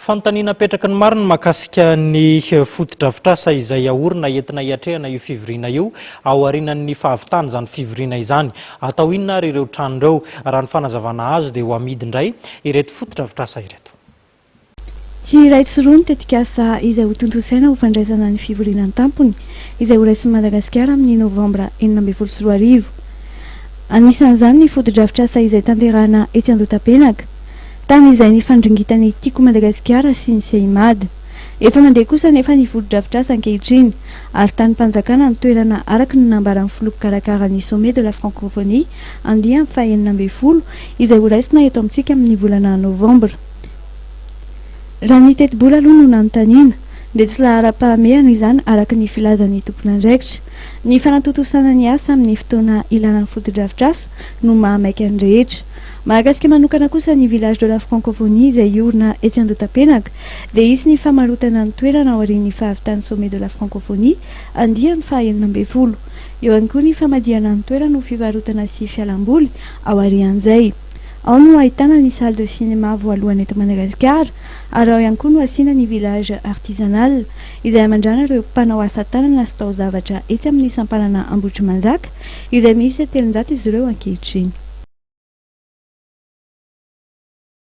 Fanontaniana apetraky ny maro ny mahakasika ny fotodrafitrasa izay haorina entina hiatrehana io fivoriana io aorianan'ny fahavitan'izany fivoriana izany. Atao inona ary ireo trano ireo? Raha ny fanazavana azo dia ho amidy indray ireto fotodrafitrasa ireto. Tsy iray tsy roa ny tetikasa izay ho tontosaina ho fandraisana ny fivoriana an-tampony izay horaisin'i Madagasikara amin'ny novambra 2016. Anisan'izany ny fotodrafitrasa izay tanterahana etsy Andohatapenaka. Tany izay nifandringitan'ny Tiako Madagasikara sy ny Seimad. Efa mandeha kosa anefa ny fotodrafitrasa ankehitriny ary tanim-panjakana ny toerana araka ny nambaran'ny filoha mpikarakara ny Sommet de la Francophonie andiany faha-16 izay horaisina eto amintsika amin'ny volana novambra. Raha ny tetibola aloha no nanontaniana dia tsy laharam-pahamehana izany araka ny filazan'ny tompon'andraikitra. Ny fanatontosana ny asa amin'ny fotoana ilana ny fotodrafitrasa no mahamaika ny rehetra. Mahakasika manokana kosa ny Village de la Francophonie izay hiorina etsy Andohatapenaka dia hisy ny famarotana ny toerana aorian'ny fahavitan'ny Sommet de la Francophonie andiany faha 16. Eo ihany koa ny famadihana ny toerana ho fivarotana sy fialamboly aorian'izay. Ao no ahitana ny salle de cinéma voalohany eto Madagasikara ary ao ihany koa no hasiana ny village artisanal izay hamandrana ireo mpanao asa tanana sy taozavatra etsy amin'ny sampanana Ambohitrimanjaka izay miisa 300 izy ireo ankehitriny.